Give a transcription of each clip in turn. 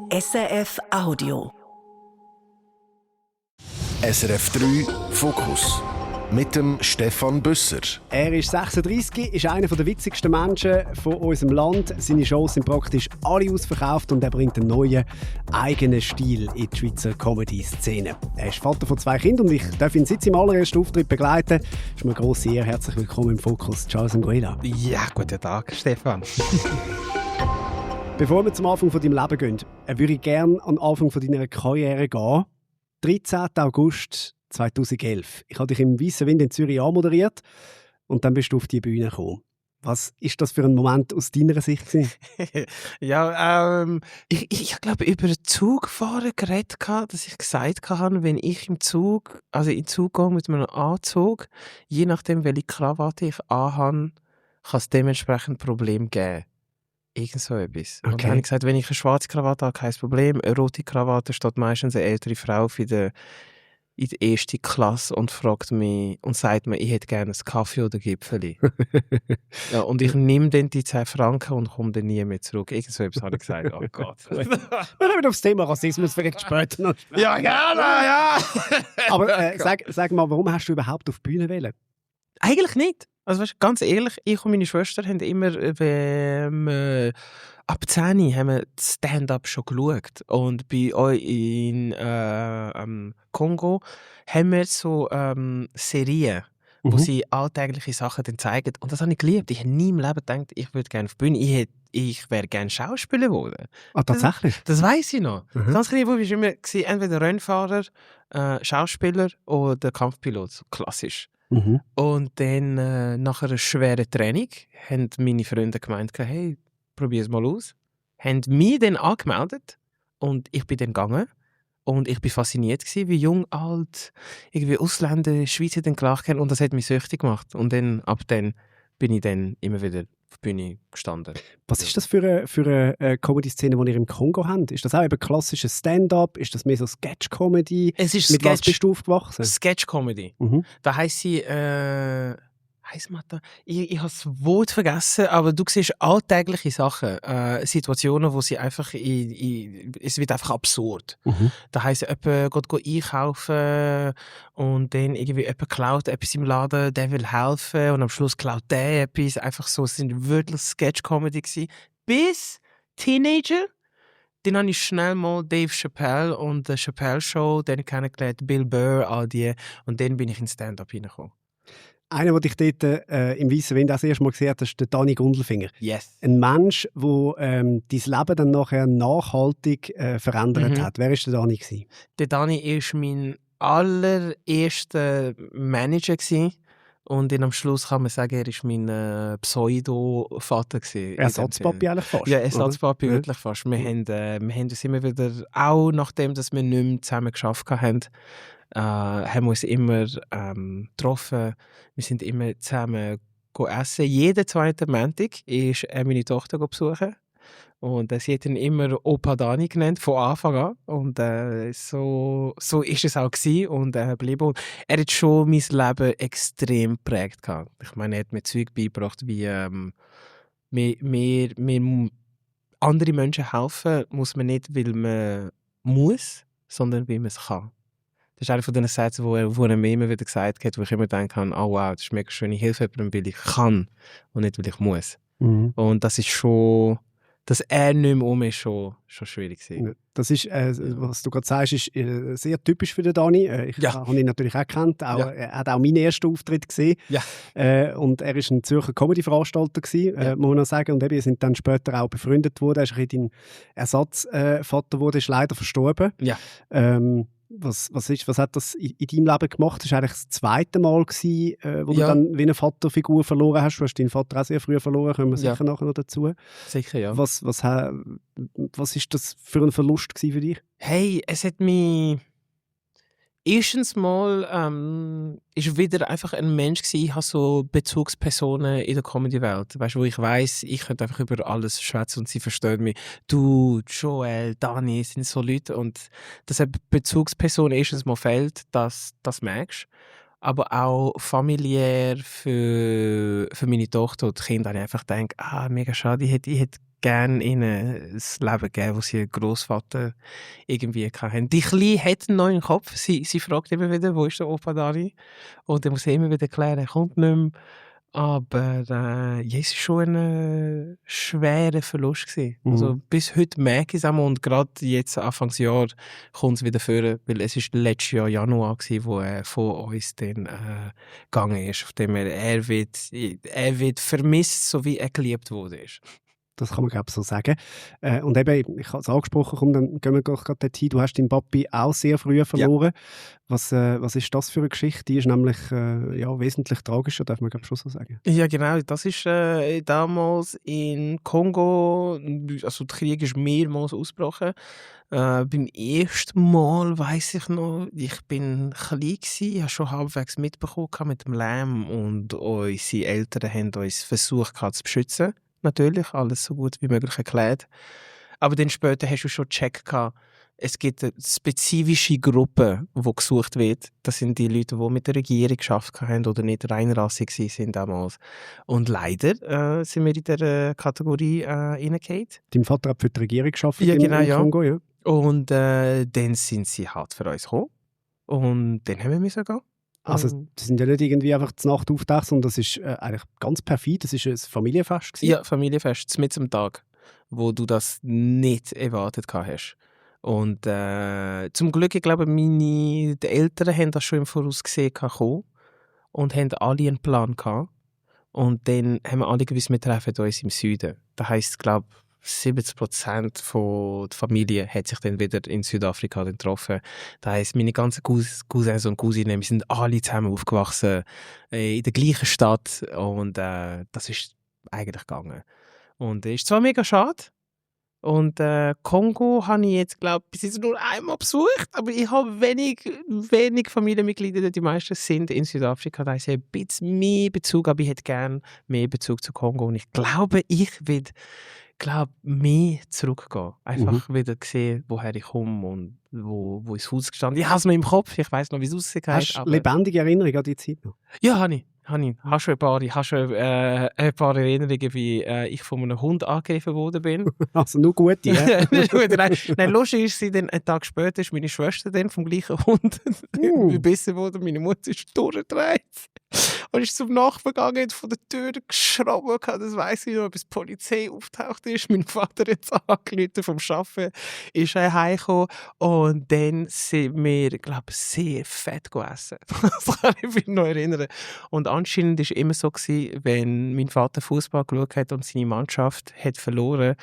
SRF Audio. SRF 3 Fokus mit dem Stefan Büsser. Er ist 36, ist einer der witzigsten Menschen von unserem Land. Seine Shows sind praktisch alle ausverkauft und er bringt einen neuen, eigenen Stil in die Schweizer Comedy-Szene. Er ist Vater von 2 Kindern und ich darf ihn seit seinem allerersten Auftritt begleiten. Es ist mir eine grosse Ehre. Herzlich willkommen im Fokus, Charles Nguela. Ja, guten Tag, Stefan. Bevor wir zum Anfang von deinem Leben gehen, würde ich gerne an den Anfang von deiner Karriere gehen. 13. August 2011. Ich habe dich im Weissen Wind in Zürich anmoderiert und dann bist du auf die Bühne gekommen. Was ist das für ein Moment aus deiner Sicht? Ja, ich glaube, über Zugfahren geredet, dass ich gesagt habe, wenn ich in den Zug gehe mit einem Anzug, je nachdem, welche Krawatte ich anhabe, kann es dementsprechend Probleme geben. Irgend so etwas. Okay. Und dann habe ich gesagt, wenn ich eine schwarze Krawatte habe, kein Problem. Eine rote Krawatte steht meistens eine ältere Frau in der ersten Klasse und fragt mich und sagt mir, ich hätte gerne einen Kaffee oder Gipfeli. Ja, und ich nehme dann die 10 Franken und komme dann nie mehr zurück. Irgend so etwas habe ich gesagt. Oh Gott. Wir kommen aufs Thema Rassismus vielleicht später noch. Ja, gerne, ja! Aber sag mal, warum hast du überhaupt auf die Bühne wählen? Eigentlich nicht. Also weißt, ganz ehrlich, ich und meine Schwester haben immer ab 10 haben wir Stand-up schon geschaut. Und bei euch in Kongo haben wir so Serien, wo sie alltägliche Sachen dann zeigen. Und das habe ich geliebt. Ich habe nie im Leben gedacht, ich würde gerne auf die Bühne. Ich wäre gerne Schauspieler geworden. Ah, tatsächlich? Das weiss ich noch. Ganz klein war ich immer entweder Rennfahrer, Schauspieler oder Kampfpilot. So klassisch. Und dann nach einer schweren Training haben meine Freunde gemeint, hey, probier es mal aus. Haben mich dann angemeldet und ich bin dann gegangen. Und ich war fasziniert gewesen, wie jung, alt, irgendwie Ausländer, Schweizer dann gelacht haben. Und das hat mich süchtig gemacht. Und dann, ab dann bin ich dann immer wieder auf der Bühne gestanden. Was ist das für eine Comedy-Szene, die ihr im Kongo habt? Ist das auch eben klassisches Stand-up? Ist das mehr so Sketch-Comedy? Es ist Mit was bist du aufgewachsen? Sketch-Comedy. Da heisst sie, ich habe das Wort vergessen, aber du siehst alltägliche Sachen, Situationen, wo sie einfach, es wird einfach absurd. Da heisst jemand geht einkaufen und dann irgendwie jemand klaut etwas im Laden, der will helfen und am Schluss klaut der etwas. Einfach so, es sind wirklich Sketch-Comedy gewesen. Bis Teenager. Dann habe ich schnell mal Dave Chappelle und die Chappelle Show, dann kennengelernt, Bill Burr, all die. Und dann bin ich in Stand-up hineingekommen. Einer, den ich dort im Weissen Wind das erste Mal gesehen habe, ist der Dani Gundelfinger. Yes. Ein Mensch, der dein Leben dann nachher nachhaltig verändert hat. Wer war der Dani? Der Dani war mein allererster Manager gewesen. Und dann am Schluss kann man sagen, er war mein Pseudo-Vater. Ersatzpapi eigentlich fast. Ja, Ersatzpapi wirklich fast. Wir haben uns immer wieder, auch nachdem dass wir nicht mehr zusammen gearbeitet haben, haben wir uns immer getroffen. Wir sind immer zusammen essen. Jeden zweiten Montag ist er meine Tochter besuchen. Und sie hat ihn immer Opa Dani genannt, von Anfang an. Und so ist es auch gewesen und geblieben. Und er hat schon mein Leben extrem geprägt. Ich meine, er hat mir Zeug beigebracht, wie mir andere Menschen helfen muss man nicht, weil man muss, sondern weil man es kann. Das ist einer von den Sätzen, wo er mir immer wieder gesagt hat, wo ich immer denke, oh wow, das ist mega schön, ich helfe jemandem, weil ich kann und nicht, weil ich muss. Und das ist schon, dass er nicht mehr um ist, schon schwierig gewesen. Das ist, was du gerade sagst, ist sehr typisch für den Dani. Ich habe ihn natürlich auch gekannt. Er hat auch meinen ersten Auftritt gesehen. Ja. Und er war ein Zürcher Comedy-Veranstalter, muss man sagen. Und wir sind dann später auch befreundet worden. Er ist dein Ersatzvater geworden, ist leider verstorben. Ja. Was hat das in deinem Leben gemacht? Das war eigentlich das zweite Mal, wo du dann wie eine Vaterfigur verloren hast. Du hast deinen Vater auch sehr früh verloren, kommen wir sicher nachher noch dazu. Sicher, ja. Was ist das für ein Verlust für dich? Hey, es hat mich... Erstens mal ist wieder einfach ein Mensch gewesen. Ich habe so Bezugspersonen in der Comedy-Welt, weißt, wo ich weiss, ich könnte einfach über alles schwätzen und sie verstehen mich. Du, Joel, Dani sind so Leute und dass eine Bezugsperson erstens mal fehlt, das merkst. Aber auch familiär für meine Tochter und die Kinder habe ich einfach gedacht, mega schade, ich hätte gerne ihnen das Leben geben, das sie Großvater irgendwie hatten. Die Kleine hat einen neuen Kopf. Sie fragt immer wieder, wo ist der Opa Dani? Und er muss immer wieder erklären, er kommt nicht mehr. Aber ja, es war schon ein schwerer Verlust gewesen. Also bis heute merke ich es auch und gerade jetzt Anfangsjahr kommt es wieder vor, weil es ist letztes Jahr Januar gewesen, wo er von uns dann gegangen ist. Auf dem er wird vermisst, so wie er geliebt wurde. Das kann man, glaube ich, so sagen. Und eben, ich habe es angesprochen, komm, dann gehen wir gerade dorthin. Du hast deinen Papi auch sehr früh verloren. Ja. Was ist das für eine Geschichte? Die ist nämlich wesentlich tragischer, darf man, glaube ich, schon so sagen. Ja, genau. Das ist damals in Kongo, also der Krieg ist mehrmals ausgebrochen. Beim ersten Mal weiss ich noch, ich bin klein gewesen, ich habe schon halbwegs mitbekommen mit dem Lärm und unsere Eltern haben uns versucht zu beschützen. Natürlich, alles so gut wie möglich erklärt. Aber dann später hast du schon gecheckt, es gibt eine spezifische Gruppe, die gesucht wird. Das sind die Leute, die mit der Regierung gearbeitet haben oder nicht reinrassig waren damals. Und leider sind wir in dieser Kategorie reingefallen. Dein Vater hat für die Regierung gearbeitet in Kongo, ja. Und dann sind sie halt für uns gekommen. Und dann haben wir müssen gehen. Also das sind ja nicht irgendwie einfach zur Nacht aufgetaucht, sondern das ist eigentlich ganz perfid. Das war ein Familienfest gewesen. Ja, Familienfest, mitten am Tag, wo du das nicht erwartet hast. Und zum Glück, ich glaube, die Eltern haben das schon im Voraus gesehen und haben alle einen Plan gehabt. Und dann haben wir alle gewusst, wir treffen uns im Süden. Das heisst, ich glaube, 70% von der Familie hat sich dann wieder in Südafrika getroffen. Das heisst, meine ganzen Cousins und Cousinen, wir sind alle zusammen aufgewachsen in der gleichen Stadt und das ist eigentlich gegangen. Und es ist zwar mega schade und Kongo habe ich jetzt, glaube ich, bis jetzt nur einmal besucht, aber ich habe wenig Familienmitglieder, die meisten sind in Südafrika. Da ist ein bisschen mehr Bezug, aber ich hätte gerne mehr Bezug zu Kongo und ich glaube, mehr zurückgehen. Einfach wieder sehen, woher ich komme und wo ist das Haus gestanden. Ich habe es noch im Kopf, ich weiss noch, wie es aussieht. Hast du lebendige Erinnerungen an die Zeit noch? Ja, habe ich. Hast schon ein paar Erinnerungen, wie ich von einem Hund angegriffen worden bin. Also nur gute, ja? Nein, lustig ist sie, dann einen Tag später ist meine Schwester dann vom gleichen Hund gebissen worden. Meine Mutter ist durchgedreht. Und ist zum Nachbarn gegangen, hat von der Tür geschraubt, das weiss ich noch, bis die Polizei auftaucht ist. Mein Vater hat es angerufen vom Arbeiten, ist heimgekommen und dann sind wir, glaube ich, sehr fett gegessen. Das kann ich mich noch erinnern. Und anscheinend war es immer so gewesen, wenn mein Vater Fußball geschaut hat und seine Mannschaft hat verloren,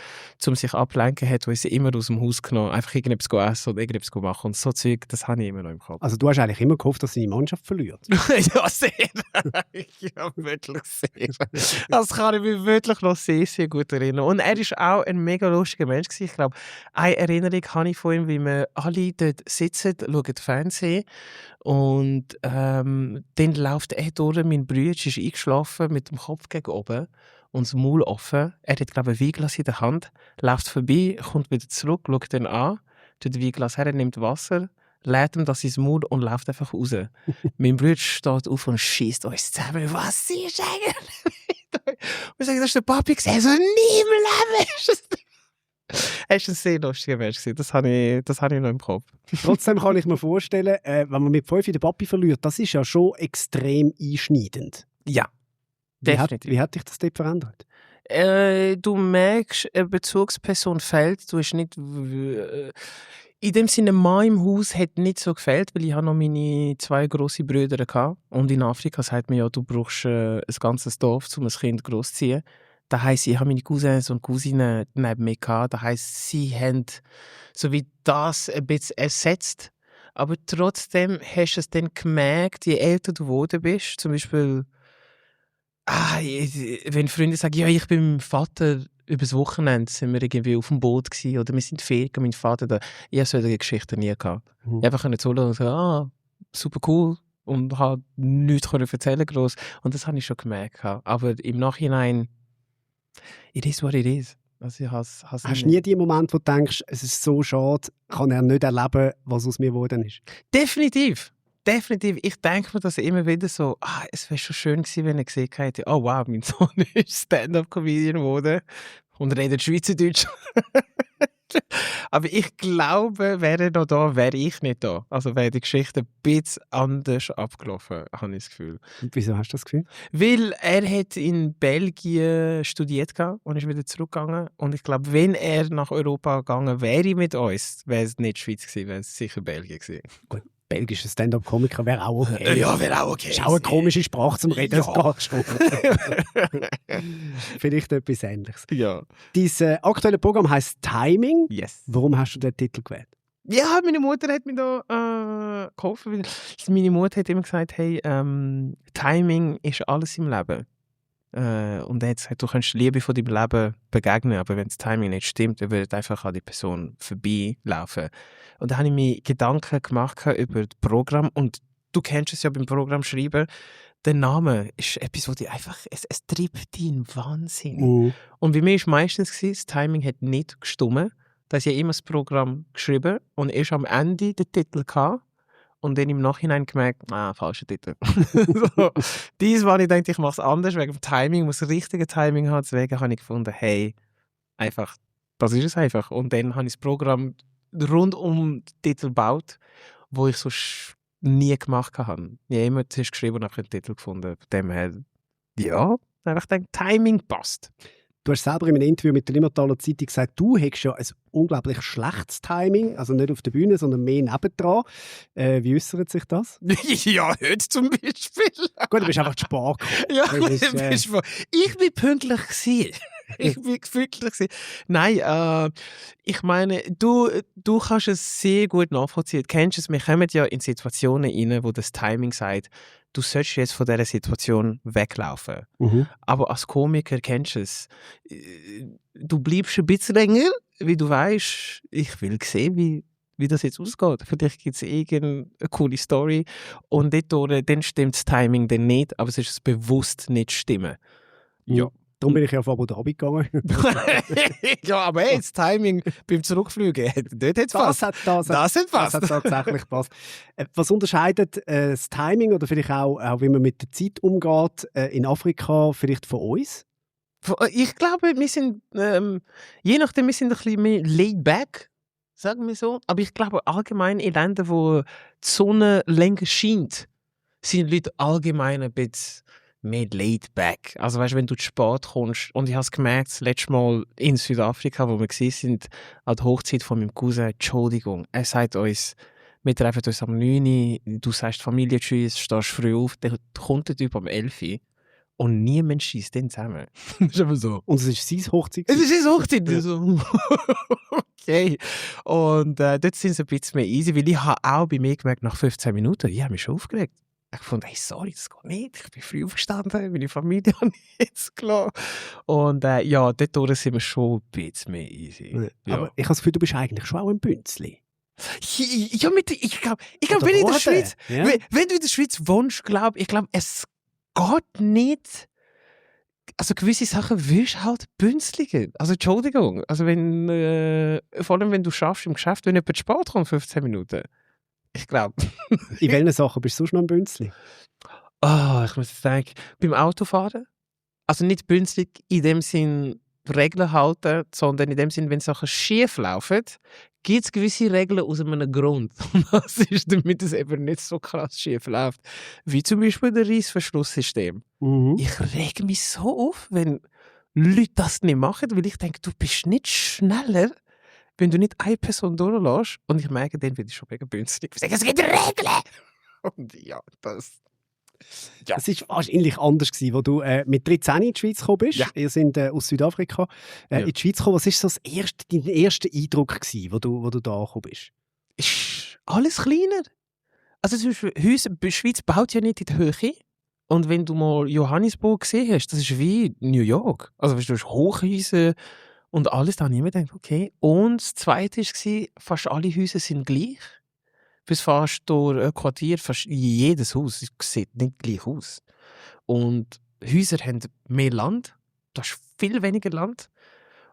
um sich abzulenken, hat er sie immer aus dem Haus genommen, einfach irgendetwas zu essen oder irgendetwas zu machen. Und so Zeug, das habe ich immer noch im Kopf. Also du hast eigentlich immer gehofft, dass seine Mannschaft verliert? Ja, sehr. Ja, wirklich sehr. Das kann ich mich wirklich noch sehr, sehr gut erinnern. Und er war auch ein mega lustiger Mensch gewesen. Ich glaube, eine Erinnerung habe ich von ihm, wie wir alle dort sitzen, schauen Fernsehen und dann läuft er durch, mein Bruder ist eingeschlafen mit dem Kopf gegen oben und das Maul offen. Er hat, glaube ich, ein Weinglas in der Hand, läuft vorbei, kommt wieder zurück, schaut dann an, tut das Weinglas her, nimmt Wasser, lädt ihm das ins Mund und läuft einfach raus. Mein Bruder steht auf und schießt uns zusammen. Was ist eigentlich? Und sagt, das ist der Papi gesehen. So, nie im Leben. Er war ein sehr lustiger Mensch. Das habe ich noch im Kopf. Trotzdem kann ich mir vorstellen, wenn man mit 5 den Papi verliert, das ist ja schon extrem einschneidend. Ja, definitiv. Wie hat dich das dort verändert? Du merkst, eine Bezugsperson fehlt. Du hast nicht... in dem Sinne, mein Haus hat nicht so gefällt, weil ich noch meine 2 grosse Brüder hatte. Und in Afrika sagt man ja, du brauchst ein ganzes Dorf, um ein Kind großzuziehen. Das heisst, ich habe meine Cousins und Cousinen neben mir gehabt. Das heisst, sie haben so wie das ein bisschen ersetzt. Aber trotzdem hast du es dann gemerkt, je älter du geworden bist, zum Beispiel, wenn Freunde sagen, ja, ich bin mit meinem Vater übers Wochenende sind wir irgendwie auf dem Boot gewesen, oder wir sind Ferien, mein Vater da. Ich habe solche Geschichten nie gehabt. Ich einfach zuhören und sagen, super cool, und habe nichts erzählen gross. Und das habe ich schon gemerkt. Aber im Nachhinein, it is what it is. Also hast du nie den Moment, wo du denkst, es ist so schade, kann er nicht erleben, was aus mir geworden ist? Definitiv. Ich denke mir das immer wieder so, es wäre schon schön gewesen, wenn er gesehen hätte, oh wow, mein Sohn ist Stand-up-Comedian geworden. und redet Schweizerdeutsch. Aber ich glaube, wäre er noch da, wäre ich nicht da. Also wäre die Geschichte ein bisschen anders abgelaufen, habe ich das Gefühl. Und wieso hast du das Gefühl? Weil er hat in Belgien studiert und ist wieder zurückgegangen. Und ich glaube, wenn er nach Europa gegangen wäre mit uns, wäre es nicht Schweiz gewesen, wäre es sicher Belgien gewesen. Gut, belgischer Stand-up-Komiker wäre auch okay. Ja, wäre auch okay. Ist auch eine komische Sprache zum Reden, das geht schon. Vielleicht etwas Ähnliches. Ja. Dein aktuelles Programm heisst Timing. Yes. Warum hast du den Titel gewählt? Ja, meine Mutter hat mir da geholfen. Weil meine Mutter hat immer gesagt, hey, Timing ist alles im Leben. Und er hat gesagt, du kannst Liebe von deinem Leben begegnen, aber wenn das Timing nicht stimmt, dann wird einfach an die Person vorbeilaufen. Und da habe ich mir Gedanken gemacht über das Programm. Und du kennst es ja beim Programm schreiben. Der Name ist etwas, das dich einfach, es treibt dich in Wahnsinn. Und bei mir war es meistens, das Timing hat nicht gestimmt. Da habe ich immer das Programm geschrieben und erst am Ende den Titel gehabt. Und dann im Nachhinein gemerkt, falscher Titel. So. Diesmal ich dachte, ich mache es anders, wegen dem Timing, ich muss das richtige Timing haben. Deswegen habe ich gefunden, hey, einfach, das ist es einfach. Und dann habe ich das Programm rund um den Titel gebaut, wo ich sonst nie gemacht habe. Ich habe immer zuerst geschrieben und habe einen Titel gefunden. Von dem her, ja, einfach gedacht, Timing passt. Du hast selber in einem Interview mit der Limmertaler Zeitung gesagt, du hättest ja ein unglaublich schlechtes Timing, also nicht auf der Bühne, sondern mehr nebendran. Wie äußert sich das? Ja, heute zum Beispiel. Gut, du bist einfach zu spät gekommen. Ja, ich bin pünktlich gewesen. Ich bin pünktlich gewesen. Nein, ich meine, du kannst es sehr gut nachvollziehen. Du kennst es, wir kommen ja in Situationen rein, wo das Timing sagt, du sollst jetzt von dieser Situation weglaufen. Aber als Komiker kennst du es. Du bleibst ein bisschen länger, wie du weißt, ich will sehen, wie das jetzt ausgeht. Vielleicht gibt es irgendeine coole Story und dort, dann stimmt das Timing dann nicht, aber es ist bewusst nicht stimmen. Ja. Darum bin ich ja auf Abu Dhabi gegangen. Ja, aber hey, das Timing beim Zurückfliegen, dort hat es passt. Das hat tatsächlich gepasst. Was unterscheidet das Timing oder vielleicht auch, wie man mit der Zeit umgeht in Afrika vielleicht von uns? Ich glaube, wir sind, je nachdem, wir sind ein bisschen mehr laid back, sagen wir so. Aber ich glaube, allgemein in Ländern, wo die Sonne länger scheint, sind die Leute allgemein ein bisschen mehr laid back. Also weißt, wenn du zu spät kommst, und ich habe es gemerkt, das letzte Mal in Südafrika, wo wir waren, an der Hochzeit von meinem Cousin, Entschuldigung, er sagt uns, wir treffen uns am 9 Uhr, du sagst Familie tschüss, stehst früh auf, dann kommt der Typ am 11 Uhr und niemand schießt den zusammen. Das ist aber so. Und es ist sein Hochzeit? Es ist seine Hochzeit. Ja. So. Okay. Und dort sind sie ein bisschen mehr easy, weil ich habe auch bei mir gemerkt, nach 15 Minuten, ich habe mich schon aufgeregt. Ich fand, hey, sorry, das geht nicht. Ich bin früh aufgestanden, meine Familie habe ich jetzt gelassen. Und ja, dort sind wir schon ein bisschen mehr easy. Ja. Aber ich habe das Gefühl, du bist eigentlich schon auch ein Bünzli. Ja, ich glaube, wenn in der Schweiz, ja. Wenn du in der Schweiz wohnst, ich glaube, es geht nicht. Also gewisse Sachen willst du halt bünzligen. Also Entschuldigung. Also wenn, vor allem wenn du schaffst im Geschäft, wenn jemand spät kommt, 15 Minuten. Ich glaube. In welchen Sachen bist du sonst noch ein Bünzli? Ich muss jetzt denken, beim Autofahren. Also nicht bünzlig in dem Sinn Regeln halten, sondern in dem Sinn, wenn Sachen schief laufen, gibt es gewisse Regeln aus einem Grund. Und das ist, damit es eben nicht so krass schief läuft. Wie zum Beispiel das Reissverschlusssystem. Ich rege mich so auf, wenn Leute das nicht machen, weil ich denke, du bist nicht schneller, wenn du nicht eine Person durchlässt. Und ich merke, dann werde ich schon mega bünzlig. Ich sage, es gibt Regeln! Und ja, das... Ja. Es war wahrscheinlich anders gewesen, als du mit 13 in die Schweiz gekommen bist. Ja. Ihr seid aus Südafrika in die Schweiz gekommen. Was war so dein erster Eindruck, wo du da gekommen bist? Ist alles kleiner. Also zum Beispiel, die Schweiz baut ja nicht in die Höhe. Und wenn du mal Johannesburg gesehen hast, das ist wie New York. Also du hast Hochhäuser und alles. Da habe ich mir gedacht, okay. Und das Zweite war, fast alle Häuser sind gleich. Bis fast durch ein Quartier, fast jedes Haus sieht nicht gleich aus. Und Häuser haben mehr Land, du hast viel weniger Land.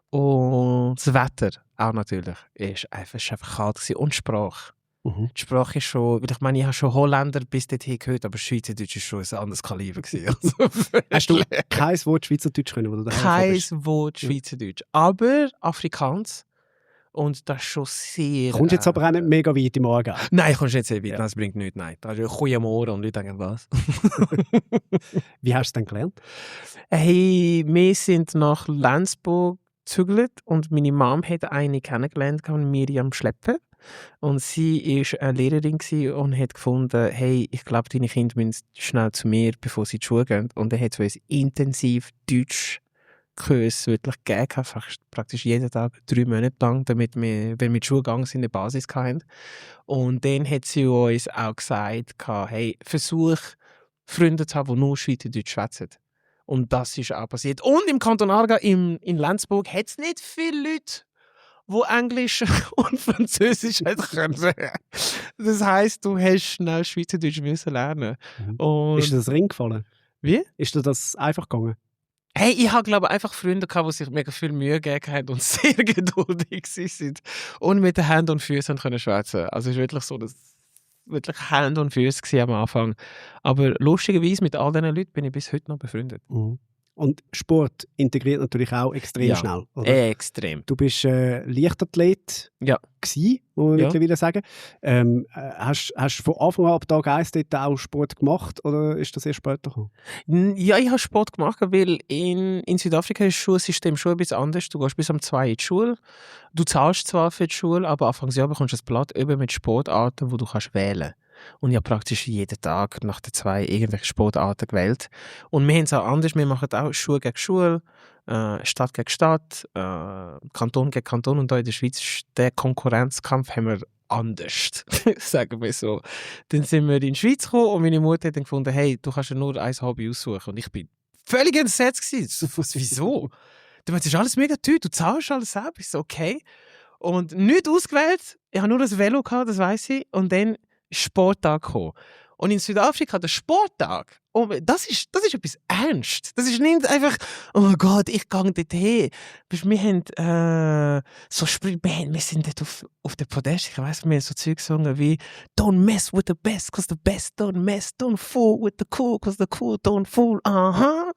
Und das Wetter auch natürlich, ist einfach kalt gewesen. Und Sprache. Die Sprache ist schon, weil ich meine, ich habe schon Holländer bis dorthin gehört, aber Schweizerdeutsch ist schon ein anderes Kaliber gewesen. Hast du kein Wort Schweizerdeutsch können? Oder kein Wort Schweizerdeutsch, aber Afrikaans. Und das ist schon sehr... Kommst jetzt aber auch nicht mega weit im Morgen? Nein, kommst nicht sehr weit, das bringt nichts. Nein, das ist ein Goeie Morgen und Leute denken, was? Wie hast du es denn gelernt? Hey, wir sind nach Lenzburg gezügelt und meine Mom hat eine kennengelernt, Miriam Schlepper. Und sie war eine Lehrerin und hat gefunden, hey, ich glaube, deine Kinder müssen schnell zu mir, bevor sie in die Schule gehen. Und dann hat sie uns intensiv Deutschkurs wirklich gegeben, praktisch jeden Tag 3 Monate lang, damit wir, wenn wir in die Schule gegangen sind, eine Basis hatten. Und dann hat sie uns auch gesagt, hey, versuch, Freunde zu haben, die nur Schweizerdeutsch schwätzen. Und das ist auch passiert. Und im Kanton Aargau, in Lenzburg, hat es nicht viele Leute, die Englisch und Französisch können. Das heisst, du hast schnell Schweizerdeutsch müssen lernen. Und ist dir das Ring gefallen? Wie? Ist dir das einfach gegangen? Hey, ich habe glaube einfach Freunde gehabt, die sich mega viel Mühe gegeben haben und sehr geduldig sind und mit den Händen und Füßen können schwätzen. Also es ist wirklich so, dass wirklich Hände und Füße am Anfang. Aber lustigerweise mit all diesen Leuten bin ich bis heute noch befreundet. Und Sport integriert natürlich auch extrem schnell. Oder? Extrem. Du bist Leichtathlet gewesen, muss man mittlerweile sagen. Hast du von Anfang an ab Tag 1 dort auch Sport gemacht oder ist das erst später gekommen? Ja, ich habe Sport gemacht, weil in Südafrika ist das Schulsystem schon ein bisschen anders. Du gehst bis um 2 in die Schule. Du zahlst zwar für die Schule, aber Anfangsjahr bekommst du ein Blatt über mit Sportarten, die du kannst wählen kannst. Und ich habe praktisch jeden Tag nach den 2 irgendwelche Sportarten gewählt. Und wir haben es auch anders. Wir machen auch Schule gegen Schule, Stadt gegen Stadt, Kanton gegen Kanton. Und hier in der Schweiz ist der Konkurrenzkampf haben wir anders, sagen wir so. Dann sind wir in die Schweiz gekommen und meine Mutter hat dann gefunden, hey, du kannst ja nur ein Hobby aussuchen. Und ich bin völlig entsetzt gewesen. Wieso? Das ist alles mega teuer, du zahlst alles selber. Ich so, okay. Und nicht ausgewählt. Ich habe nur das Velo gehabt, das weiss ich. Und dann Sporttag gekommen. Und in Südafrika, der Sporttag, das ist etwas ernst. Das ist nicht einfach, oh Gott, ich gehe dort hin. Wir haben wir sind dort auf der Podest, ich weiss, wir haben so Zeug gesungen wie Don't mess with the best, cause the best don't mess. Don't fool with the cool, cause the cool don't fool. Aha.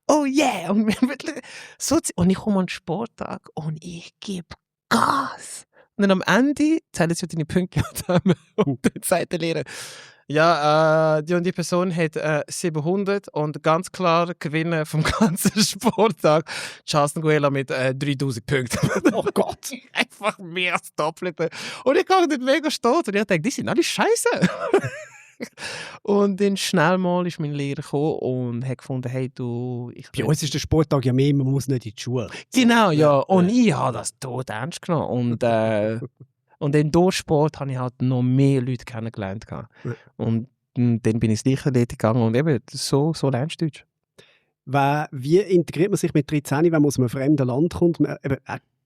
Oh yeah. Und ich komme an den Sporttag und ich gebe Gas. Und dann am Ende zählen sie deine Punkte und dann sagt der Lehrer, ja, die und die Person hat 700 und ganz klar gewinnen vom ganzen Sporttag Charles Nguela mit 3000 Punkten. Oh Gott. Einfach mehr als Doppelte. Und ich gehe dort mega stolz und ich dachte, die sind alle scheiße. Und dann schnell mal ist mein Lehrer gekommen und hat gefunden, hey du... Bei uns ist der Sporttag ja mehr, man muss nicht in die Schule. Genau, ja. Und ich habe das tot ernst genommen. Und dann durch Sport habe ich halt noch mehr Leute kennengelernt. Ja. Und dann bin ich ins Leichtathletik gegangen und eben so lernst du Deutsch. Wie integriert man sich mit 13, wenn man aus einem fremden Land kommt, man eben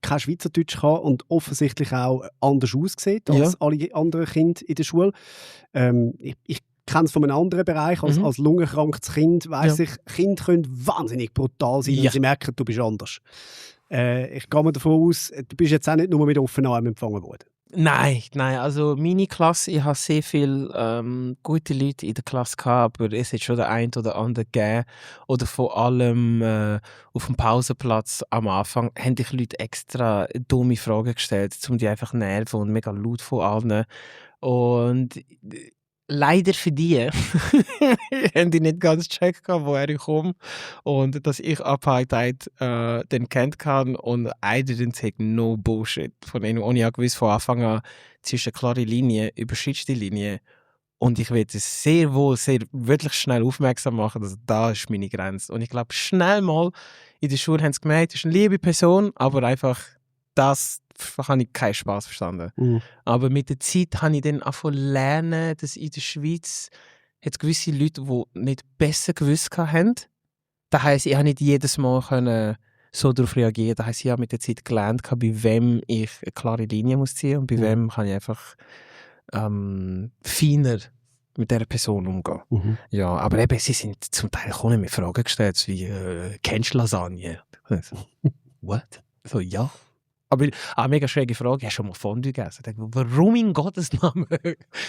kein Schweizerdeutsch kann und offensichtlich auch anders aussieht als alle anderen Kinder in der Schule? Ich kenne es von einem anderen Bereich. Als lungenkrankes Kind weiss ich, Kinder können wahnsinnig brutal sein, wenn sie merken, du bist anders. Ich gehe mal davon aus, du bist jetzt auch nicht nur mit offenen Armen empfangen worden. Nein, also meine Klasse, ich habe sehr viele gute Leute in der Klasse gehabt, aber es hat schon der eine oder andere gegeben. Oder vor allem auf dem Pausenplatz am Anfang haben dich Leute extra dumme Fragen gestellt, um die einfach nerven und mega laut von allen. Und leider für die haben die nicht ganz gecheckt, woher ich komme und dass ich Apartheid dann kennt kann und I didn't take no bullshit von denen. Und ich habe gewusst von Anfang an, zwischen klare Linie, überschreitest die Linie und ich werde sehr wirklich schnell aufmerksam machen, dass da ist meine Grenze. Und ich glaube, schnell mal in der Schule haben sie gemerkt, das ist eine liebe Person, aber einfach das habe ich keinen Spass verstanden. Aber mit der Zeit habe ich dann angefangen zu lernen, dass in der Schweiz es gewisse Leute, die nicht besser gewusst haben. Das heisst, ich habe nicht jedes Mal so darauf reagieren. Das heisst, ich habe mit der Zeit gelernt, bei wem ich eine klare Linie muss ziehen und bei wem kann ich einfach feiner mit dieser Person umgehen. Ja, aber eben, sie sind zum Teil auch nicht mehr Fragen gestellt, wie «Kennst du Lasagne?» What? So, ja. Aber mega schräge Frage, hast du schon mal Fondue gegessen? Ich denke, warum in Gottes Namen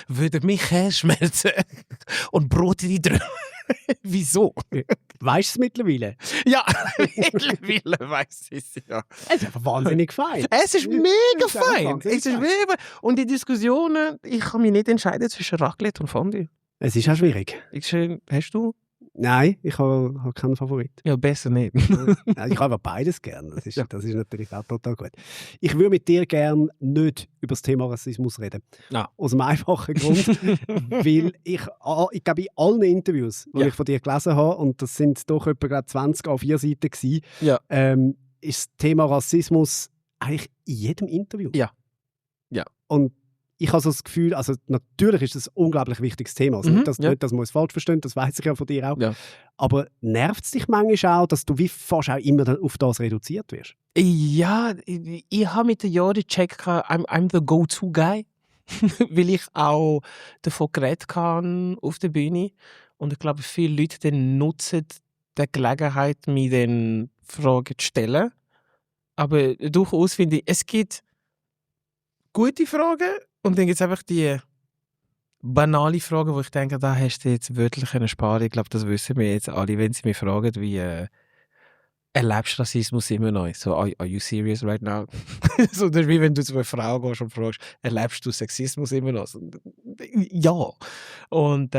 würde mich Käse schmerzen und Brote die drin? Wieso? Weißt du es mittlerweile? Ja, mittlerweile weiss ich es, ja. Es ist einfach wahnsinnig fein. Es ist mega fein. Es ist und die Diskussionen, ich kann mich nicht entscheiden zwischen Raclette und Fondue. Es ist auch schwierig. Hast du? Nein, ich habe keinen Favorit. Ja, besser nicht. Ich habe aber beides gern. Das ist natürlich auch total gut. Ich würde mit dir gerne nicht über das Thema Rassismus reden. Ja. Aus einem einfachen Grund, weil ich glaube, in allen Interviews, die ich von dir gelesen habe, und das sind doch etwa 20 A4-Seiten gewesen, ist das Thema Rassismus eigentlich in jedem Interview. Ja. Und ich habe so das Gefühl, also natürlich ist das ein unglaublich wichtiges Thema. Also nicht, dass man es falsch versteht, das weiß ich ja von dir auch. Ja. Aber nervt es dich manchmal auch, dass du wie fast auch immer auf das reduziert wirst? Ja, ich habe mit den Jahren gecheckt, I'm the go-to-guy. Weil ich auch davon geredet habe auf der Bühne. Und ich glaube, viele Leute dann nutzen die Gelegenheit, mir dann Fragen zu stellen. Aber durchaus finde ich, es gibt gute Fragen und dann gibt es einfach die banale Fragen, wo ich denke, da hast du jetzt wörtlich eine Sparen. Ich glaube, das wissen wir jetzt alle, wenn sie mich fragen, wie erlebst du Rassismus immer noch? So, are you serious right now? So, das ist wie wenn du zu einer Frau gehst und fragst, erlebst du Sexismus immer noch? So, ja. Und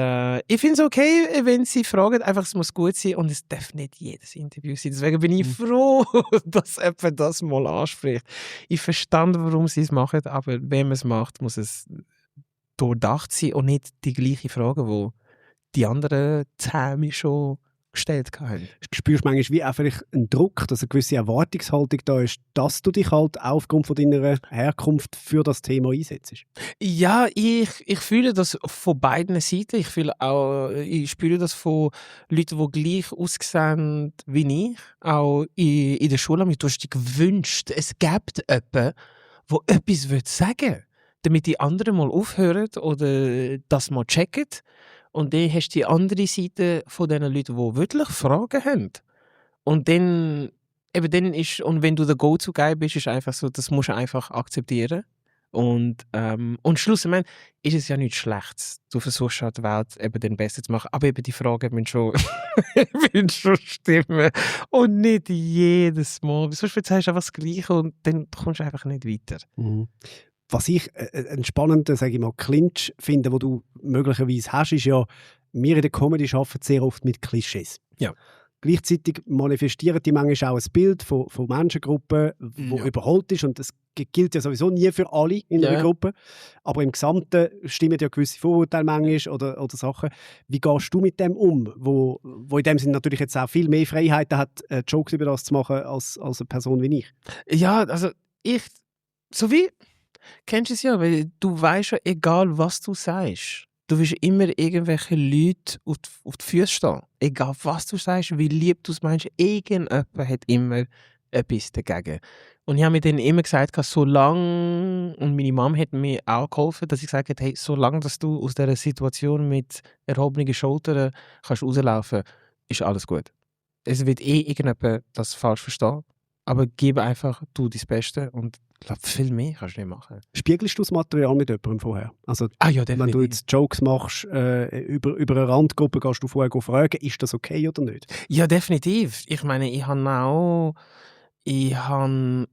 ich finde es okay, wenn sie fragen, einfach es muss gut sein und es darf nicht jedes Interview sein. Deswegen bin ich froh, dass jemand das mal anspricht. Ich verstehe, warum sie es machen, aber wenn man es macht, muss es durchdacht sein und nicht die gleiche Frage, die die anderen 10 mich schon gestellt haben. Spürst du manchmal wie auch vielleicht einen Druck, dass eine gewisse Erwartungshaltung da ist, dass du dich halt aufgrund von deiner Herkunft für das Thema einsetzt? Ja, ich fühle das von beiden Seiten. Ich spüre das von Leuten, die gleich aussehen wie ich. Auch in der Schule. Du hast dir gewünscht, es gibt jemanden, der etwas sagen will, damit die anderen mal aufhören oder das mal checken. Und dann hast du die andere Seite von den Leuten, die wirklich Fragen haben. Und dann ist, und wenn du der Go-To-Guy bist, ist einfach so, das musst du einfach akzeptieren. Und schlussendlich ist es ja nichts Schlechtes. Du versuchst halt die Welt eben den Besten zu machen. Aber eben die Fragen müssen schon stimmen. Und nicht jedes Mal. Sonst erzählst du einfach das Gleiche und dann kommst du einfach nicht weiter. Mhm. Was ich einen spannenden, sage ich mal, Clinch finde, den du möglicherweise hast, ist ja, wir in der Comedy arbeiten sehr oft mit Klischees. Ja. Gleichzeitig manifestieren die manchmal auch ein Bild von Menschengruppen, das überholt ist. Und das gilt ja sowieso nie für alle in einer Gruppe. Aber im Gesamten stimmen ja gewisse Vorurteile manchmal oder Sachen. Wie gehst du mit dem um, wo in dem Sinne natürlich jetzt auch viel mehr Freiheiten hat, Jokes über das zu machen, als eine Person wie ich? Ja, also kennst du es ja, weil du weißt ja, egal was du sagst, du wirst immer irgendwelche Leute auf die Füße stehen. Egal was du sagst, wie lieb du es meinst, irgendjemand hat immer etwas dagegen. Und ich habe mir dann immer gesagt, solange, und meine Mom hat mir auch geholfen, dass ich gesagt habe, hey, solange dass du aus dieser Situation mit erhobenen Schultern kannst rauslaufen, ist alles gut. Es wird irgendjemand das falsch verstehen, aber gib einfach du dein Bestes und ich glaube, viel mehr kannst du nicht machen. Spiegelst du das Material mit jemandem vorher? Also, ja, wenn du jetzt Jokes machst, über eine Randgruppe, gehst du vorher fragen, ist das okay oder nicht? Ja, definitiv. Ich meine, ich habe auch einen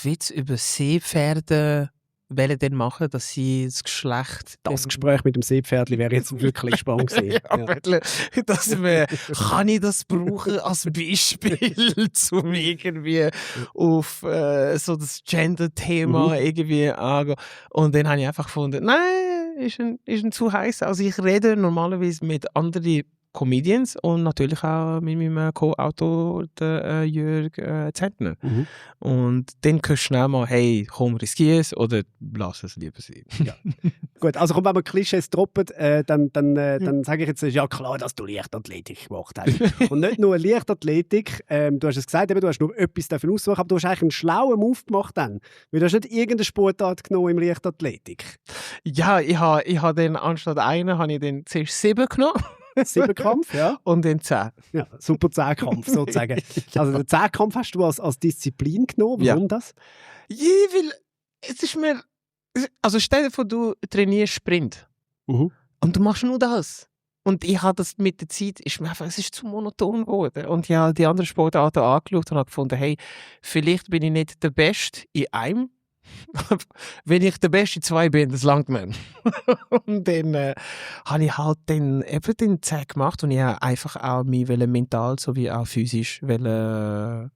Witz über Seepferde dann machen, dass sie das Geschlecht... Das Gespräch mit dem Seepferdli wäre jetzt wirklich spannend gewesen. Kann ich das brauchen als Beispiel, um irgendwie auf so das Gender-Thema irgendwie angehen. Und dann habe ich einfach gefunden, nein, ist ein zu heiß. Also ich rede normalerweise mit anderen Comedians und natürlich auch mit meinem Co-Autor, Jörg Zentner. Und dann kannst du schnell mal, hey, komm, riskier es oder lass es lieber sein. Ja. Gut, also wenn wir Klischees droppen, dann sage ich jetzt, ja klar, dass du Leichtathletik gemacht hast. Und nicht nur Leichtathletik, du hast es gesagt, du hast nur etwas davon aussuchen, aber du hast eigentlich einen schlauen Move gemacht dann. Weil du hast nicht irgendeine Sportart genommen im Leichtathletik. Ja, ich habe dann anstatt einer, habe ich dann zuerst 7 genommen. Siebenkampf, ja. Und den 10. Ja, super Zehnkampf sozusagen. Also den Zehnkampf hast du als Disziplin genommen. Warum das? Ja, weil es ist mir... Also stell dir vor, du trainierst Sprint. Und du machst nur das. Und ich habe das mit der Zeit, es ist zu monoton geworden. Und ich habe die anderen Sportarten angeschaut und habe gefunden, hey, vielleicht bin ich nicht der Beste in einem. Wenn ich der Beste in 2 bin, das langt mir. Und dann habe ich halt den 10 gemacht und ich habe einfach auch mich mental sowie auch physisch fördern.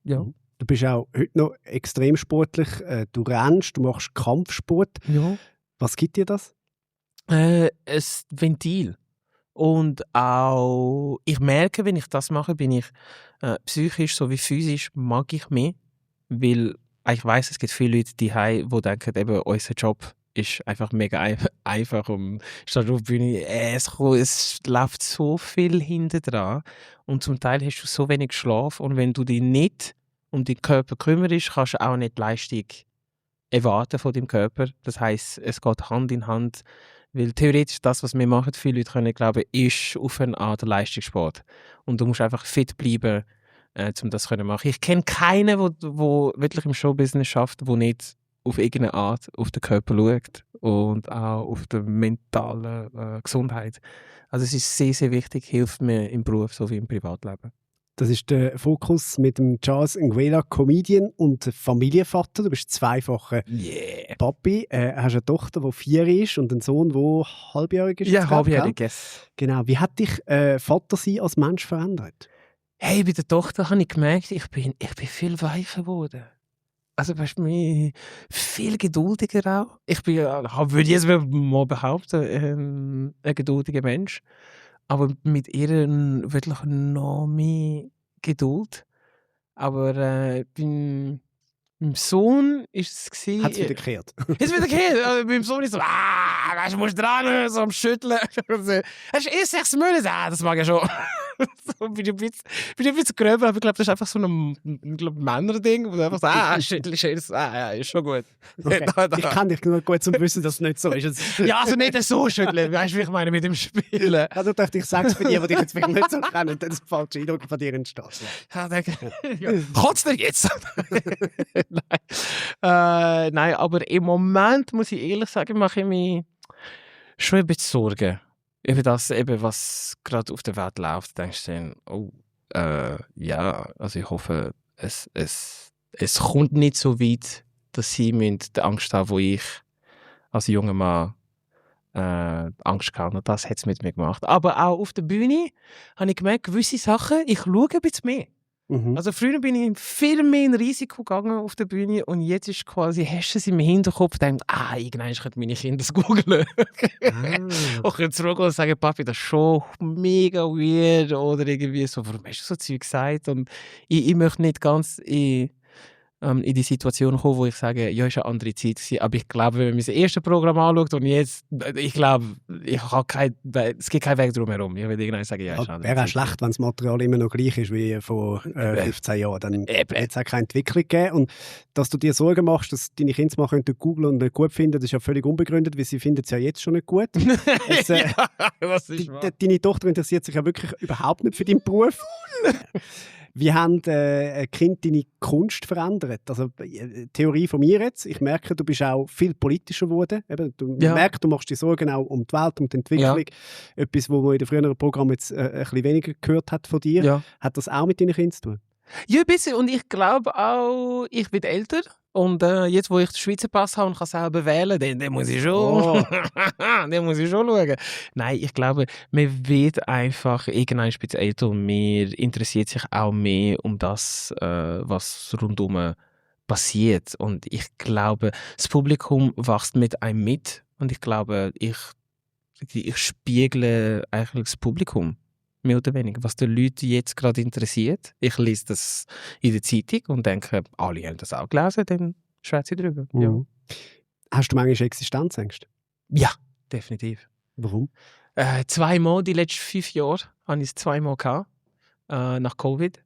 Ja. Du bist auch heute noch extrem sportlich. Du rennst, du machst Kampfsport. Ja. Was gibt dir das? Ein Ventil. Und auch, ich merke, wenn ich das mache, bin ich psychisch sowie physisch mag ich mehr. Weil ich weiss, es gibt viele Leute, die denken, eben, unser Job ist einfach mega einfach. Und statt auf der Bühne, es läuft so viel hinten dran. Und zum Teil hast du so wenig Schlaf. Und wenn du dich nicht um den Körper kümmerst, kannst du auch nicht die Leistung erwarten von deinem Körper. Das heisst, es geht Hand in Hand. Weil theoretisch das, was wir machen, viele Leute können glauben, ist auf eine Art Leistungssport. Und du musst einfach fit bleiben, um das zu machen. Ich kenne keinen, der wirklich im Showbusiness schafft, der nicht auf irgendeine Art auf den Körper schaut und auch auf die mentale Gesundheit. Also es ist sehr, sehr wichtig, hilft mir im Beruf sowie im Privatleben. Das ist der Fokus mit dem Charles Nguela, Comedian und Familienvater. Du bist zweifacher Papi. Hast eine Tochter, die 4 ist und einen Sohn, der halbjährig ist. Ja, halbjährig, yes. Genau. Wie hat dich Vater sein als Mensch verändert? Hey, bei der Tochter habe ich gemerkt, ich bin viel weicher geworden. Also weißt du, viel geduldiger auch. Ich bin, würde ich jetzt mal behaupten, ein geduldiger Mensch. Aber mit ihr wirklich noch mehr Geduld. Aber beim Sohn ist es gewesen... Hat es wieder gekehrt? Ist wieder gekehrt. Also, beim Sohn ist so, weißt du, musst dran, so am Schütteln. Hast du 6 Monate? Das mag ich schon. So, bin ich ein bisschen gröber, aber ich glaube, das ist einfach so ein Männerding, wo du einfach so, schütteln ist, ist schon gut. Okay. Ich kann dich nur gut zum Wissen, dass es nicht so ist. Ja, also nicht so schütteln, weißt du, wie ich meine, mit dem Spielen. Also dachte ich, sage es für die dich jetzt wirklich nicht so kennen, dann ist falsche Eindruck von dir entsteht. Ja, denke kotzt dir jetzt? Nein, aber im Moment, muss ich ehrlich sagen, mache ich mir schon ein bisschen Sorgen. Über das, was gerade auf der Welt läuft, denkst du dann, ja, also ich hoffe, es kommt nicht so weit, dass sie die Angst haben, wo ich als junger Mann Angst hatte. Und das hat es mit mir gemacht. Aber auch auf der Bühne habe ich gemerkt, gewisse Sachen, ich schaue ein bisschen mehr. Also früher bin ich viel mehr in Risiko gegangen auf der Bühne und jetzt ist quasi, hast du es im Hinterkopf gedacht, irgendwann könnten meine Kinder das googeln. Und können zurückgehen und sagen, Papi, das ist schon mega weird oder irgendwie so, warum hast du so Zeug gesagt? Und ich möchte nicht ganz in die Situation kommen, wo ich sage, ja, es war eine andere Zeit gewesen. Aber ich glaube, wenn man das erste Programm anschaut und jetzt, ich glaube, es gibt keinen Weg drum herum. Ich würde irgendwann sagen, ja, es ist eine andere Wäre auch Zeit. schlecht, wenn das Material immer noch gleich ist wie vor 15 Jahren. Dann hätte es auch keine Entwicklung gegeben. Und dass du dir Sorgen machst, dass deine Kinder mal googeln und nicht gut finden, das ist ja völlig unbegründet, weil sie finden es ja jetzt schon nicht gut. Jetzt, Was ist wahr? deine Tochter interessiert sich ja wirklich überhaupt nicht für deinen Beruf. Wie haben Kind deine Kunst verändert? Also Theorie von mir jetzt. Ich merke, du bist auch viel politischer geworden. Du merkst, du machst dir Sorgen auch um die Welt, um die Entwicklung. Ja. Etwas, was man in den früheren Programmen jetzt ein bisschen weniger gehört hat von dir. Ja. Hat das auch mit deinen Kindern zu tun? Ja, ein bisschen. Und ich glaube auch, ich bin älter. Und jetzt, wo ich den Schweizer Pass habe und kann selber wählen, dann muss ich schon, dann muss ich schon schauen. Nein, ich glaube, man wird einfach irgendwann ein bisschen älter und man interessiert sich auch mehr um das, was rundum passiert. Und ich glaube, das Publikum wächst mit einem mit. Und ich glaube, ich spiegle eigentlich das Publikum. Mehr oder weniger, was die Leute jetzt gerade interessiert. Ich lese das in der Zeitung und denke, alle haben das auch gelesen, dann schwätze ich drüber. Mhm. Ja. Hast du manchmal Existenzängste? Ja, definitiv. Warum? 2 Mal, die letzten 5 Jahre, hatte ich es 2 Mal gehabt, nach Covid.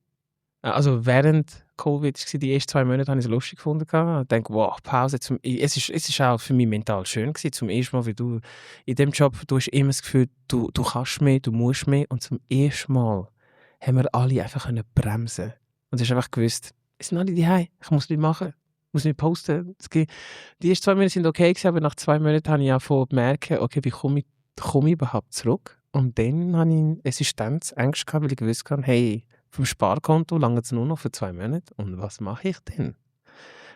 Also während Covid war die ersten 2 Monate, habe ich es lustig gefunden. Ich denke, wow, Pause. Es ist auch für mich mental schön gewesen, zum ersten Mal, weil du in diesem Job, du hast immer das Gefühl, du kannst mehr, du musst mehr. Und zum ersten Mal haben wir alle einfach bremsen können. Und du hast einfach gewusst, es sind alle daheim, ich muss nichts machen, ich muss nicht posten. Die ersten 2 Monate sind okay gewesen, aber nach 2 Monaten habe ich angefangen zu merken, okay, wie komme ich überhaupt zurück? Und dann hatte ich Existenzängste gehabt, weil ich gewusst habe, hey, vom Sparkonto lange es nur noch für 2 Monate. Und was mache ich denn?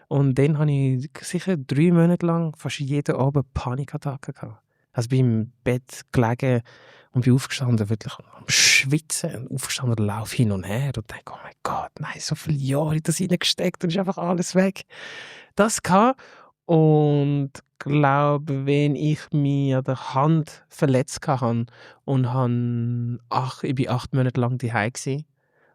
Und dann hatte ich sicher 3 Monate lang fast jeden Abend Panikattacken gehabt. Also bin im Bett gelegen und bin aufgestanden, wirklich am Schwitzen. Und aufgestanden, laufe hin und her und denke, oh mein Gott, nein, so viele Jahre in das reingesteckt und ist einfach alles weg. Das gehabt. Und ich glaube, wenn ich mich an der Hand verletzt habe und ich bin 8 Monate lang daheim gewesen.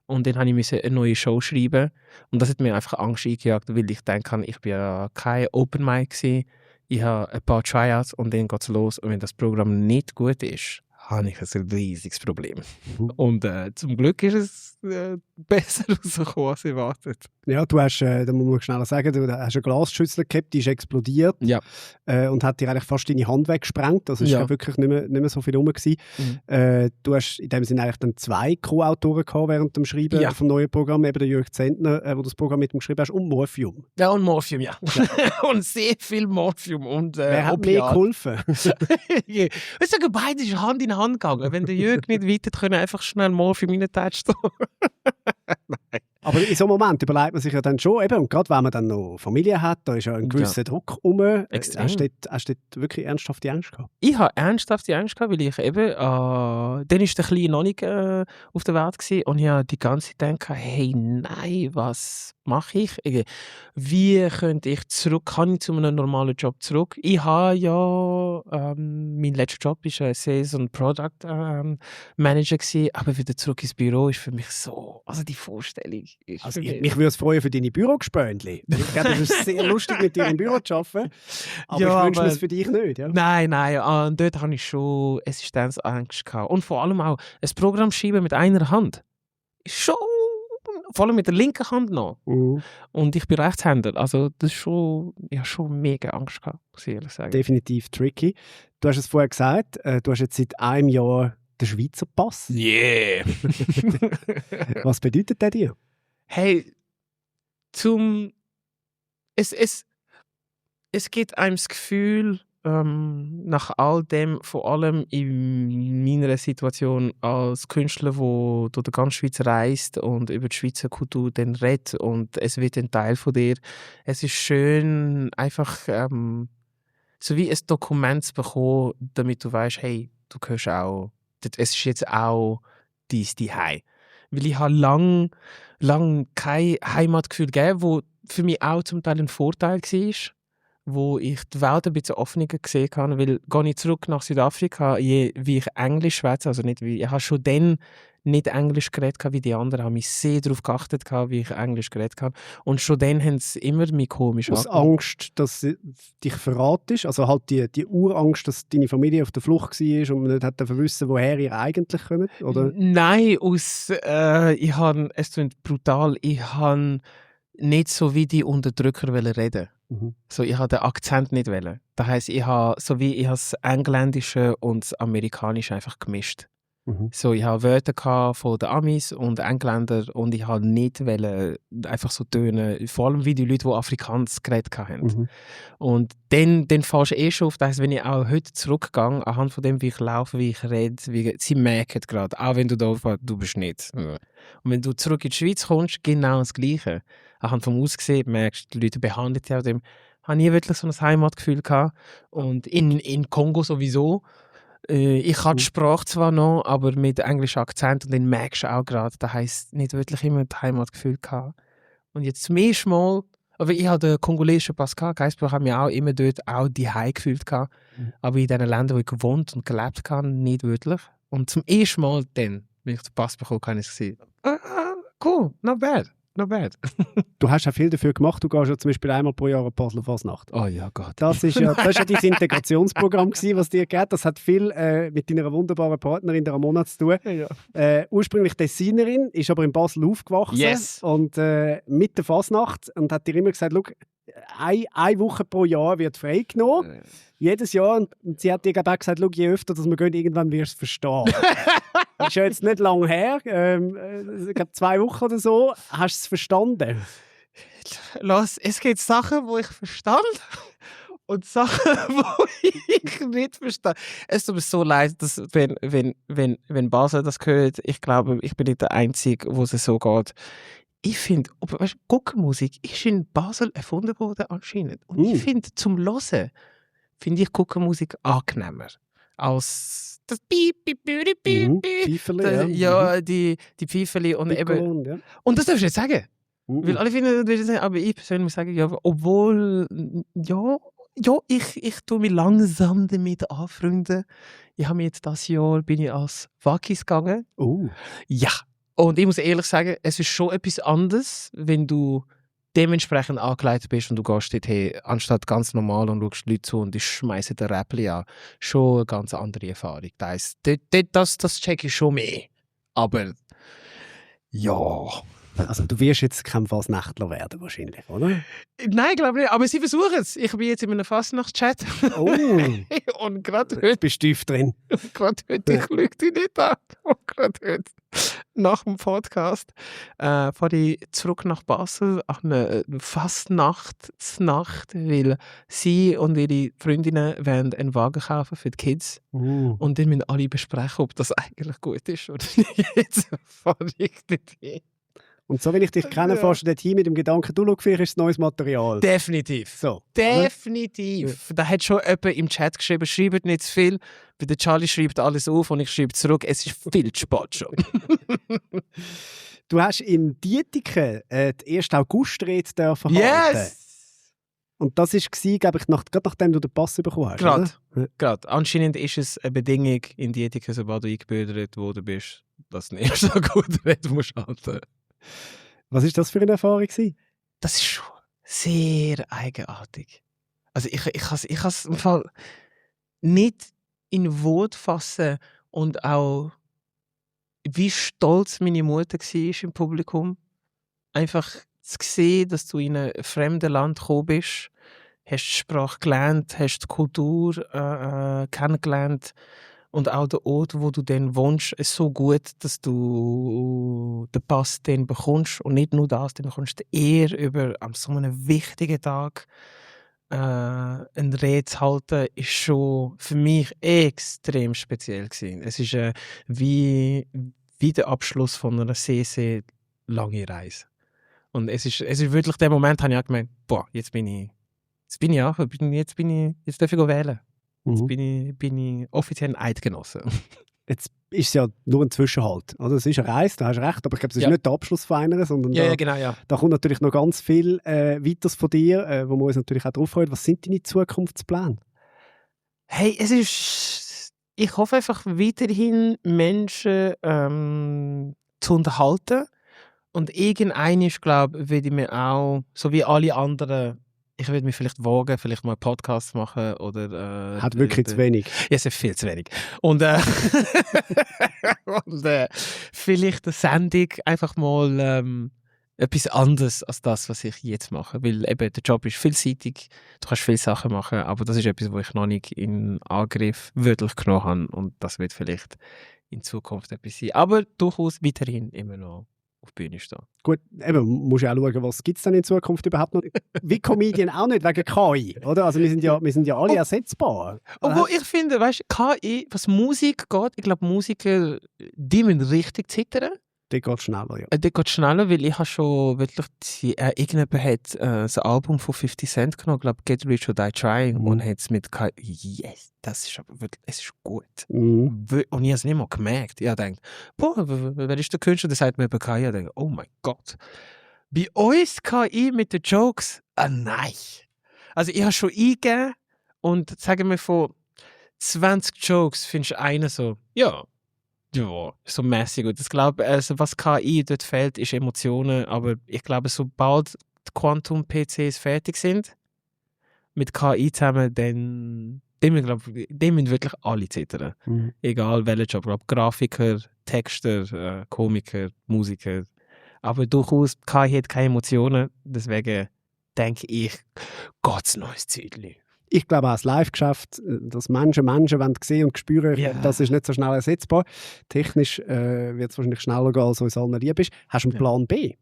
Und dann musste ich eine neue Show schreiben. Und das hat mir einfach Angst eingejagt, weil ich denke, ich war ja kein Open Mic gewesen. Ich habe ein paar Tryouts und dann geht es los. Und wenn das Programm nicht gut ist, habe ich ein riesiges Problem. Und zum Glück ist es besser rausgekommen als erwartet. Ja, du hast, da muss man schnell sagen, du hast eine Glasschüssel gehabt, die ist explodiert und hat dir eigentlich fast deine Hand weggesprengt. Also es war wirklich nicht mehr so viel rum. Du hast in dem Sinne eigentlich dann 2 Co-Autoren gehabt während dem Schreiben vom neuen Programm, eben der Jürg Zentner, wo das Programm mit ihm geschrieben hast, und Morphium. Ja, und Morphium, ja. Und sehr viel Morphium. Und, wer hat mir geholfen? Ich sage, beide ist Hand in Hand gegangen. Wenn der Jürg nicht weiter können, einfach schnell Morphium reintatschen. Nein. Aber in so einem Moment überlegt man sich ja dann schon, eben, und gerade wenn man dann noch Familie hat, da ist ja ein gewisser Druck rum. Hast du dort wirklich ernsthafte Angst gehabt? Ich habe ernsthafte Angst gehabt, weil ich eben, dann war der Kleine noch nicht auf der Welt gewesen, und ich habe die ganze Zeit gedacht, hey, nein, was mache ich? Wie könnte ich zurück, kann ich zu einem normalen Job zurück? Ich habe ja, mein letzter Job war ein Sales- und Product-Manager gewesen, aber wieder zurück ins Büro ist für mich so, also die Vorstellung. Also mich würde es freuen für deine Bürogespöntchen. Ich glaube, es ist sehr lustig, mit dir im Büro zu arbeiten. Aber ja, ich wünsche mir es für dich nicht. Ja? Nein. Und dort hatte ich schon Existenzangst gehabt. Und vor allem auch ein Programm schreiben mit einer Hand. Schon, vor allem mit der linken Hand noch. Und ich bin Rechtshänder. Also das ist schon, ich habe schon mega Angst gehabt, muss ich ehrlich sagen. Definitiv tricky. Du hast es vorher gesagt, du hast jetzt seit einem Jahr den Schweizer Pass. Yeah! Was bedeutet der dir? Hey, es gibt einem das Gefühl, nach all dem, vor allem in meiner Situation als Künstler, der durch die ganze Schweiz reist und über die Schweizer Kultur dann redet und es wird ein Teil von dir. Es ist schön, einfach so wie ein Dokument zu bekommen, damit du weißt, hey, du gehörst auch, es ist jetzt auch dein Zuhause. Weil ich habe lang kein Heimatgefühl gegeben, wo für mich auch zum Teil ein Vorteil war, wo ich die Welt ein bisschen offener gesehen habe, weil gehe ich zurück nach Südafrika, wie ich Englisch schwätze, also nicht wie, ich habe schon dann nicht Englisch geredet wie die anderen, habe mich sehr darauf geachtet, wie ich Englisch geredet habe. Und schon dann haben sie immer mich komisch aus Angst, dass sie dich verratest, also halt die Urangst, dass deine Familie auf der Flucht war und man nicht hätte wissen, woher ihr eigentlich kommt, oder? Nein, es klingt brutal, ich habe nicht so wie die Unterdrücker reden. So, ich habe den Akzent nicht wollen. Das heisst, ich habe das Engländische und das Amerikanische einfach gemischt. So, ich habe Wörter von den Amis und Engländern und ich habe nicht wollen, einfach so tönen, vor allem wie die Leute, die Afrikaans geredet haben. Und dann fährst du schon auf das, wenn ich auch heute zurückgehe, anhand von dem, wie ich laufe, wie ich rede, sie merken gerade, auch wenn du da aufwärts, du bist nicht. Und wenn du zurück in die Schweiz kommst, genau das Gleiche. Anhand vom Aussehen merkst du, die Leute behandeln dich auch dem. Ich habe nie wirklich so ein Heimatgefühl gehabt. Und in Kongo sowieso. Ich habe die Sprache zwar noch, aber mit englischem Akzent, und dann merkst du auch gerade, das heisst nicht wirklich immer das Heimatgefühl gehabt. Und jetzt zum ersten Mal, aber ich hatte den kongolesischen Pass gehabt, ich habe mich auch immer dort auch daheim gefühlt gehabt, aber in den Ländern, wo ich gewohnt und gelebt habe, nicht wirklich. Und zum ersten Mal dann, wenn ich den Pass bekommen habe, habe ich gesehen, cool, not bad. not bad. Du hast ja viel dafür gemacht. Du gehst ja zum Beispiel einmal pro Jahr eine Basler Fasnacht. Oh ja, Gott. Das ist ja dein Integrationsprogramm gewesen, was dir gegeben hat. Das hat viel mit deiner wunderbaren Partnerin, der Ramona, zu tun. Ja. Ursprünglich Designerin, ist aber in Basel aufgewachsen. Yes. Und mit der Fasnacht und hat dir immer gesagt, schau, eine Woche pro Jahr wird freigenommen. Jedes Jahr. Und sie hat dir auch gesagt, schau, je öfter dass wir gehen, irgendwann wirst du es verstehen. Das ist ja jetzt nicht lange her. Ich glaube 2 Wochen oder so. Hast du es verstanden? Los, es gibt Sachen, die ich verstand und Sachen, die ich nicht verstehe. Es tut mir so leid, dass wenn Basel das hört, ich glaube, ich bin nicht der Einzige, wo es so geht. Ich finde, Guckenmusik ist in Basel erfunden worden anscheinend. Und ich finde, zum Hören finde ich Guckenmusik angenehmer als das Piep, Piep, Piep, Piep, Piep. Pfeiferli, ja, die Pfeiferli und eben. Ja. Und das darfst du nicht sagen. Weil alle finden, das sagen, aber ich persönlich muss sagen, ja, obwohl, ich tue mich langsam damit anfreunden. Ich habe mir jetzt dieses Jahr bin ich als Wakis gegangen. Ja. Und ich muss ehrlich sagen, es ist schon etwas anderes, wenn du dementsprechend angeleitet bist und du gehst dort hey, anstatt ganz normal und schaust Leute zu und die schmeißen den Räppli an. Schon eine ganz andere Erfahrung. Das check ich schon mehr. Aber ja. Also du wirst jetzt kein Fasnächtler werden wahrscheinlich, oder? Nein, glaube nicht. Aber sie versuchen es. Ich bin jetzt in einem Fastnachtschat. Und gerade heute... Bist du tief drin? Gerade heute, ich lüge dich nicht an. Und gerade heute, nach dem Podcast, fahre ich zurück nach Basel an eine Fastnachtsnacht, weil sie und ihre Freundinnen wollen einen Wagen kaufen für die Kids. Und dann müssen alle besprechen, ob das eigentlich gut ist oder nicht. Jetzt fahre ich nicht hin. Und so, wenn ich dich kenne, fährst du dorthin mit dem Gedanken, du schau, vielleicht ist es neues Material. Definitiv. So. Definitiv. Ja. Da hat schon jemand im Chat geschrieben, schreibt nicht zu viel, weil der Charlie schreibt alles auf und ich schreibe zurück, es ist viel zu spät schon. Du hast in Dietiken die 1. August-Rede halten. Yes! Und das war, glaube ich, gerade nachdem du den Pass bekommen hast. Gerade. Anscheinend ist es eine Bedingung in Dietiken, sobald du eingebürgert worden bist, dass du den 1. August-Rede musst halten. Was war das für eine Erfahrung gewesen? Das ist schon sehr eigenartig. Also ich kann es im Fall nicht in Worte fassen und auch wie stolz meine Mutter war im Publikum. Einfach zu sehen, dass du in ein fremdes Land gekommen bist, hast die Sprache gelernt, hast die Kultur kennengelernt. Und auch der Ort, wo du dann wohnst, ist so gut, dass du den Pass dann bekommst. Und nicht nur das, dann bekommst du die Ehre, über an so einem wichtigen Tag eine Rede zu halten, ist schon für mich extrem speziell gewesen. Es ist wie der Abschluss von einer sehr, sehr langen Reise. Und es ist wirklich der Moment, habe ich auch gemeint, boah, jetzt darf ich wählen. Jetzt bin ich offiziell ein Eidgenosse. Jetzt ist es ja nur ein Zwischenhalt. Also es ist eine Reise, da hast du recht, aber ich glaube, es ist nicht der Abschluss von einer, sondern da kommt natürlich noch ganz viel Weiteres von dir, wo wir uns natürlich auch drauf freuen. Was sind deine Zukunftspläne? Hey, ich hoffe einfach weiterhin Menschen zu unterhalten und irgendeiner, glaube ich, werde ich mir auch, so wie alle anderen, ich würde mich vielleicht wagen, vielleicht mal einen Podcast machen oder... Hat wirklich zu wenig. Ja, es ist viel zu wenig. Und, vielleicht eine Sendung einfach mal etwas anderes als das, was ich jetzt mache. Weil eben der Job ist vielseitig, du kannst viele Sachen machen, aber das ist etwas, wo ich noch nicht in Angriff wirklich genommen habe und das wird vielleicht in Zukunft etwas sein. Aber durchaus weiterhin immer noch auf der Bühne stehen. Gut, eben, musst du auch schauen, was gibt es denn in Zukunft überhaupt noch? Wie Comedian auch nicht, wegen KI, oder? Also wir sind ja alle ersetzbar. Obwohl ich finde, weißt du, KI, was Musik geht, ich glaube Musiker, die müssen richtig zittern. Der geht schneller, ja. Der geht schneller, weil ich habe schon wirklich, irgendjemand hat das Album von 50 Cent genommen, ich glaube Get Rich or Die Trying, und hat es mit KI, yes, das ist aber wirklich, es ist gut. Und ich habe es nicht mal gemerkt. Ich habe gedacht, boah, wer ist der Künstler, der sagt mir über KI? Ich denke, oh mein Gott. Bei uns KI mit den Jokes, nein. Also ich habe schon eingegeben und sagen wir von 20 Jokes findest du einen so, ja, Ja, so mäßig gut. Ich glaube, also was KI dort fehlt, ist Emotionen, aber ich glaube, sobald die Quantum-PCs fertig sind, mit KI zusammen, dann dem müssen wirklich alle zittern. Egal welcher Job, ob Grafiker, Texter, Komiker, Musiker. Aber durchaus, KI hat keine Emotionen, deswegen denke ich, Gott's neues Zeitchen. Ich glaube auch das Live-Geschäft, dass Menschen wollen sehen und spüren, das ist nicht so schnell ersetzbar. Technisch wird es wahrscheinlich schneller gehen, als uns allen lieb ist. Hast du einen Plan B?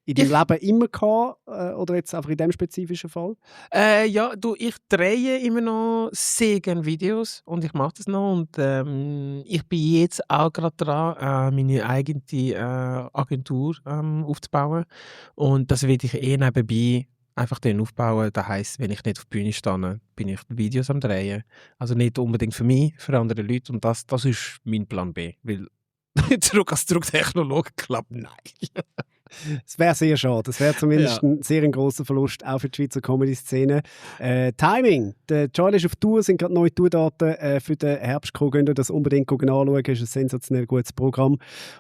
In deinem Leben immer gehabt, oder jetzt einfach in diesem spezifischen Fall? Ich drehe immer noch sehr gerne Videos und ich mache das noch und ich bin jetzt auch gerade dran, meine eigene Agentur aufzubauen und das werde ich nebenbei einfach dann aufbauen. Das heisst, wenn ich nicht auf die Bühne stehe, bin ich Videos am drehen. Also nicht unbedingt für mich, für andere Leute und das ist mein Plan B, weil zurück als Drucktechnologe klappt nein. Es wäre sehr schade. Das wäre zumindest ein sehr grosser Verlust, auch für die Schweizer Comedy-Szene. Timing. Der Joel ist auf Tour, sind gerade neue Tourdaten für den Herbst gekommen. Könnt ihr das unbedingt anschauen. Es ist ein sensationell gutes Programm.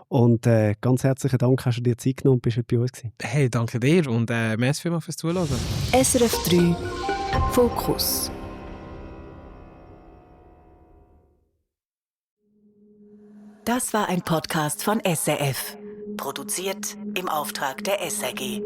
Und ganz herzlichen Dank, hast du dir Zeit genommen und bist heute bei uns gewesen. Hey, danke dir und merci vielmals fürs Zuhören. SRF 3 Fokus. Das war ein Podcast von SRF. Produziert im Auftrag der SRG.